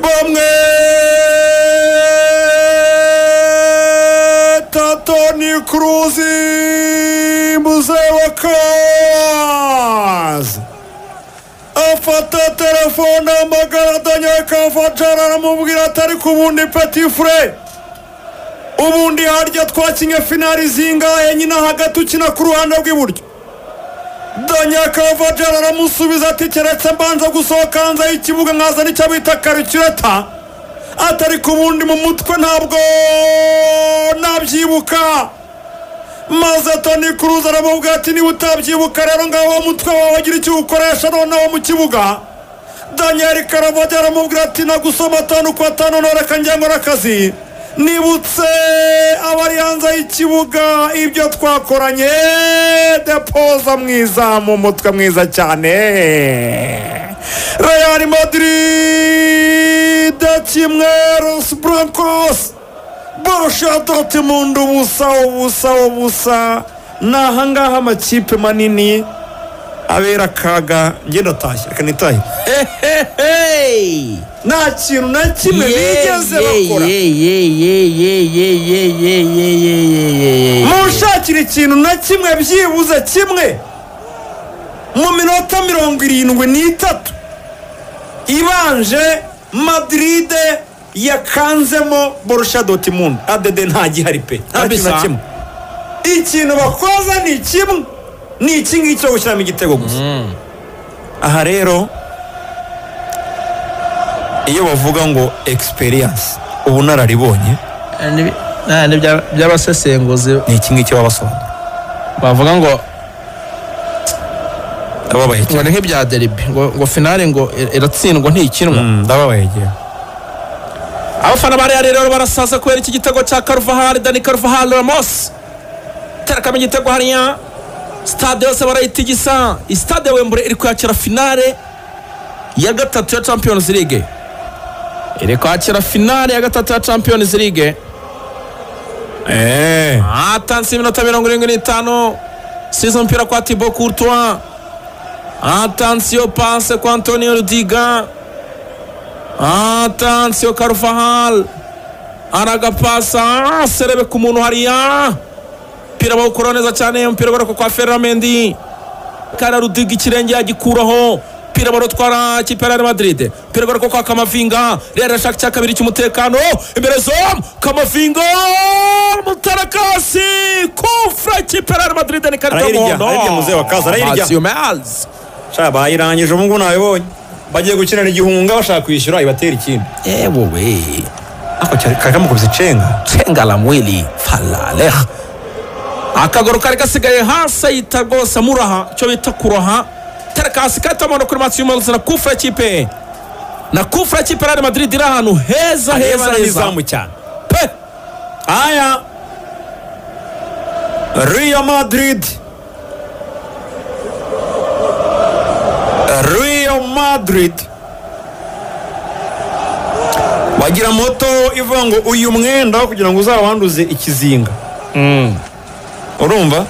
Bamwe Toni Kroos mzee wa kazi afata telefone amagara Daniel Carvajal aramubwira atari ku bundi petit frere ubundi harya twakinye finali zingahe nyina hagati ukina ku ruhande rw'iburyo. Daniel Carvajal aramusubiza ati keretse mbanza gusohoka hanze y'ikibuga nkazana icyo bita calculator, atari ku bundi mu mutwe ntabwo nabyibuka. Maze Toni Kroos aramubwira ati niba utabyibuka rero ngaho mutwe wawe agira icyo ukoresha noneho mu kibuga. Daniel Carvajal aramubwira ati nagusoma 5 kwa 5 none reka njye nkora akazi, nibutse abari hanze y'ikibuga ibyo twakoranye. Depoza mwiza mu mutwe mwiza cyane. Real Madrid 1 Los Blancos Borussia Dortmund ubusa ubusa ubusa. Ni ahangaha amakipe manini abera akaga. Ngenda tashye reka nitahe, nta kintu na kimwe bigeze bakora. Mushakira ikintu na kimwe byibuze kimwe mu minota 73 ibanje Madrid yakanzemo Borussia Dortmund. ADD nta gihari pe, nta kintu na kimwe. Ikintu bakoza ni kimwe, ni iki ngiki cyo gushyiramo igitego gusa. Aha rero iyo bavuga ngo experience, ubunararibonye by'abasesenguzi ni iki ngiki babasobanura bavuga ngo ndababaye ngo ni nk'ibya derby, ngo finale ngo iratsindwa ntikinwa. Ndababaye gihe abafana ba Real rero barasaza kubera iki gitego cya Carvajal, Dani Carvajal Ramos terakamo igitego hariya. Stade yose barayitigisa. Stade Wembley iri kwakira finale ya 3 ya Champions League. Iri kwakira finale ya 3 ya Champions League. Atansi iminota 75 sizo mpira kwa Thibaut Courtois. Attention passe kwa Antonio Rudiger. Attention Carvajal aragapasa serebe ku muntu hariya. Mpira bawukora neza cyane, umupira garuka kwa Ferland Mendy. Kara Rudiger ikirenge yagikuraho, mpira barotwara kipe ya Real Madrid. Mpira garuka kwa Kamavinga, Real ashaka cya kabiri cy'umutekano imbere zom Kamavinga mutarakasi kufra kipe ya Real Madrid ni karita y'umuhondo. Arayirya muzee wa kaza arayirya. Sha bayirangije ubu ngubu nabibonye. Bagiye gukinana igihunga bashaka kwishyura ibatera ikindi. Ewe ako cyari kakamukubise cenga. Cenga la mwili falaleh. Akagoro kari gasigaye hasi yita rwose amuraha icyo bita kuroha. Terakasi katamano kuri Matthew Mills na kufra kipe. Na kufra kipe Real Madrid iri ahantu heza heza heza cyane. Pe. Aya Real Madrid. Real Madrid bagira moto ivuga ngo uyu mwenda kugira ngo uzawanduze ikizinga. Urumva?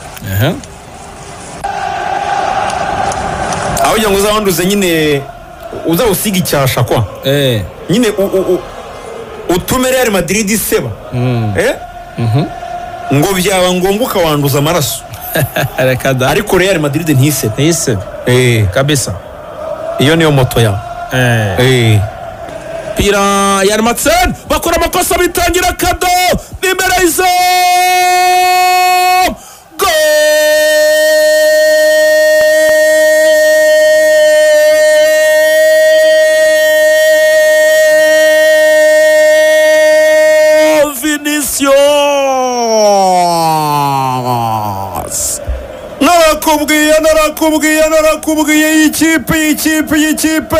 Aho kugira ngo uzawanduze nyine uzawusiga icyasha kwa. Nyine utume Real Madrid iseba. Ngo byaba ngombwa ukawanduza amaraso. Ariko Real Madrid ntisebe. Ntisebe. Kabisa. Iyo niyo moto yawe. Pira ya Matsen bakora amakosa bitangira kado imbere y'izo goal Vinicius. Narakubwiye ikipe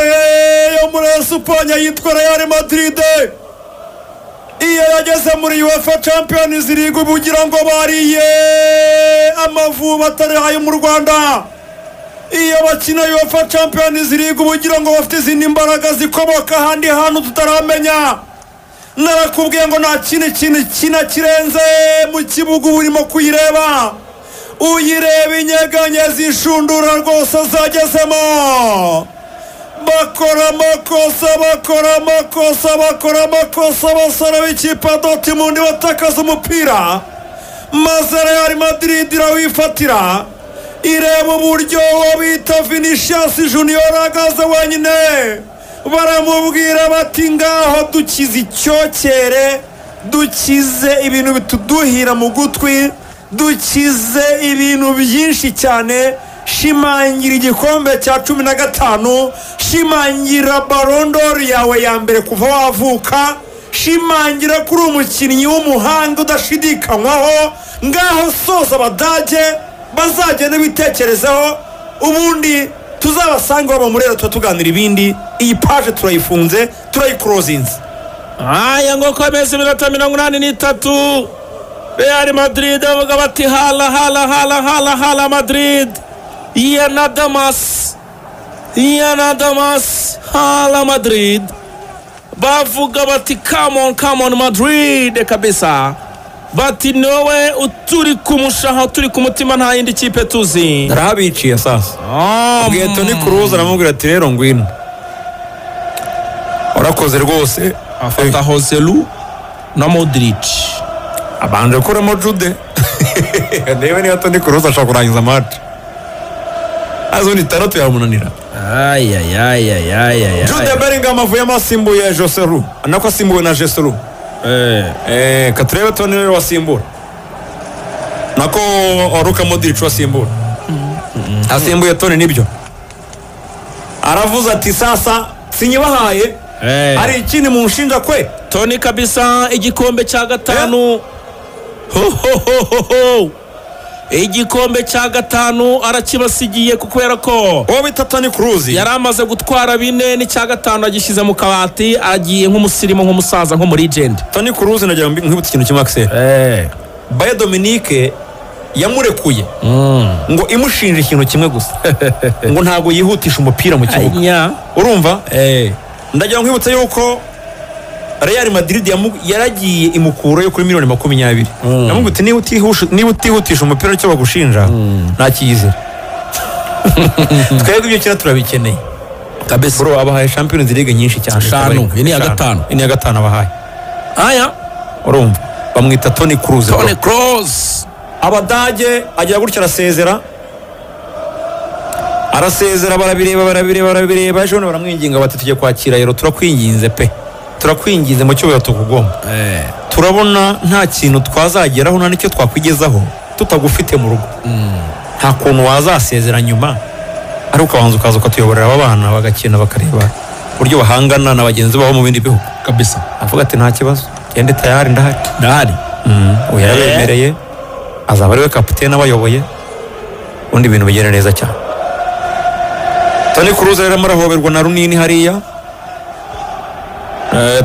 yo muri Espanya yitwa Real Madrid iyo yageze muri UEFA Champions League ubugira ngo bariye amavubi atari ayo mu Rwanda. Iyo bakina UEFA Champions League ubugira ngo bafite izindi mbaraga zikomoka ahandi hantu tutaramenya. Narakubwiye ngo nta kindi kintu kina kirenze mu kibuga urimo kuyireba. Uyireba inyeganyeza inshundura rwose zagezemo. Bakora amakosa, bakora amakosa, bakora amakosa, abasore b'ikipe ya Dortmund batakaza umupira, maze Real Madrid irawifatira. Ireba uburyo uwo bita Vinicius Junior ahagaze wenyine, baramubwira bati ngaho dukize icyokere, dukize ibintu bituduhira mu gutwi, dukize ibintu byinshi cyane, shimangira igikombe cya 15, shimangira Ballon d'Or yawe ya mbere kuva wavuka, shimangira kuri umukinnyi w'umuhanga udashidikanywaho, ngaho soza Abadage bazagenda bitekerezaho, ubundi tuzabasanga baba muri tuba tuganira ibindi. Iyi page turayifunze, turayikorozinze. Aya ngo komeza iminota 83, Real Madrid bavuga bati hala hala hala hala hala Madrid, yana Damas, yana Damas, hala Madrid. Bavuga bati come on, come on Madrid kabisa. Bati nowe uturi ku mushaha, uturi ku mutima, nta yindi kipe tuzi. Narabiciye sasa. Ubwiye Toni Kroos aramubwira ati rero ngwino, warakoze rwose. Afata Joselu na Modric, abanje gukuramo Jude. Ndebe niba Toni Kroos ashobora kurangiza match, azo 6 yamunanira. Ay. Jude Bellingham avuyemo asimbuye Joselu, nako asimbuwe na Joselu. Katurebe Toni rero wasimbura, nako Luka Modric wasimbura, asimbuye Toni. Nibyo aravuze ati sasa sinyibahaye, ari ikindi mu nshinja kwe Toni kabisa. Igikombe cya 5, ho ho ho ho, igikombe cya 5 arakibasigiye, kubera ko uwo bita Toni Kroos yari amaze gutwara 4, n'icya 5 agishyize mu kabati, agiye nk'umusirimu, nk'umusaza, nk'umulegend. Toni Kroos nagira ngo nkwibutse ikintu kimwe Axel. Baye Dominique yamurekuye ngo imushinje ikintu kimwe gusa, ngo ntago yihutisha umupira mu kibuga. Urumva? Ndagira nkwibutse yuko Real Madrid yaragiye imukuro yo kuri miliyoni 20. Namubwira ati niba utihutisha umupira cyo bagushinja nta kiyizera. Twebwe ibyo kira turabikeneye kabisa. Bro abahaye Champions League nyinshi cyane, 5, ini ya 5, ini ya 5 abahaye. Aya urumva bamwita Toni Kroos. Toni Kroos Abadage agira gutya arasezera, arasezera, barabireba barabireba barabireba, ejo baramwinginga bati tujye kwakira rero, turakwinginze pe, turakwinginze mu cyubahiro tukugomba. Turabona nta kintu twazageraho nta nicyo twakwigezaho tutagufite mu rugo. Nta kuntu wazasezera nyuma ari ukabanza ukaza ukatuyoborera aba bana bagakina bakareba uburyo bahangana na bagenzi babo mu bindi bihugu kabisa. Avuga ati nta kibazo, gende tayari ndahari. Ndahari. Uyu yarabemereye, azaba ariwe kapitene abayoboye, ubundi ibintu bigenda neza cyane. Toni Kroos rero murahoberwa na Runini hariya.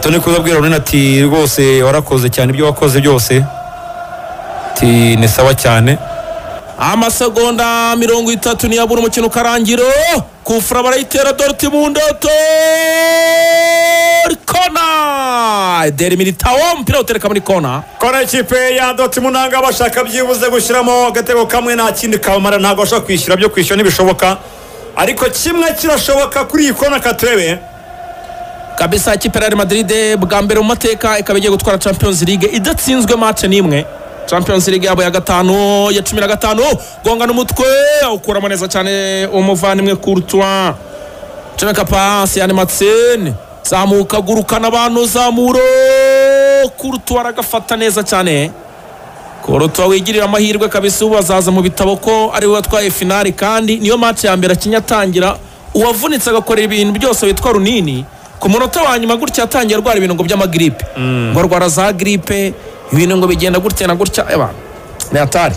Toni Kroos abwira Runini ati rwose warakoze cyane, ibyo wakoze byose ati ni sawa cyane. Amasegonda 30 niyabura umukino ukarangiro. Kufra barayitera Dortmund, kona Eder Militao, umupira utereka muri kona. Kona ikipe ya Dortmund nanga bashaka byibuze gushyiramo agatego kamwe, nta kindi kamara, ntabwo bashaka kwishyura, byo kwishyura ntibishoboka, ariko kimwe kirashoboka kuri iyi kona katurebe kabisa. Ikipe ya Real Madrid bwa mbere mu mateka ikaba igiye gutwara Champions League idatsinzwe match n'imwe. Champions League yabo ya 5 ya 15, gonga n'umutwe awukuramo neza cyane umuvandimwe Courtois. Cemeka pass ya Matsen, zamuka gurukana abantu, zamuro Courtois aragafata neza cyane. Courtois wigirira amahirwe kabisa, ubu azaza mu bitabo ko ari we watwaye finali, kandi niyo match ya mbere akinyatangira uwavunitse agakorera ibintu byose witwa Runini. Ku munota wa nyuma gutya atangiye arwara ibintu ngo by'amagripe, ngo arwara za gripe, ibintu ngo bigenda gutya na gutya, eba ni atari.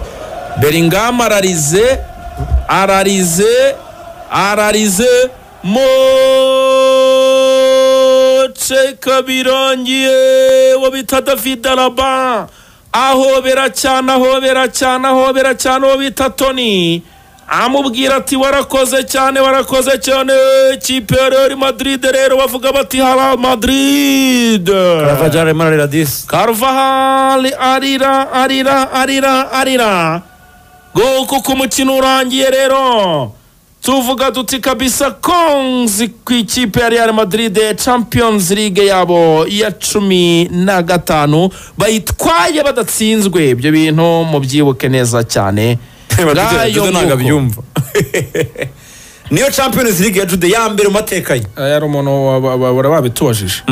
Bellingham ararize ararize ararize, moce kabirangiye wo bita David Alaba ahobera cyane, ahobera cyane, ahobera cyane uwo bita Toni, amubwira ati warakoze cyane, warakoze cyane. Ikipe ya Real Madrid rero bavuga bati hala Madrid. Carvajal arimo ararira disi. Carvajal arira arira arira arira. Kuko umukino urangiye rero, tuvuga duti kabisa congs ku ikipe ya Real Madrid. Champions League yabo ya 15 bayitwaye badatsinzwe. Ibyo bintu mubyibuke neza cyane. Ngayo Jude ntabwo nguko. abyumva. Niyo Champions League ya Jude ya mbere mu mateka ye. Yari umuntu wabitubajije.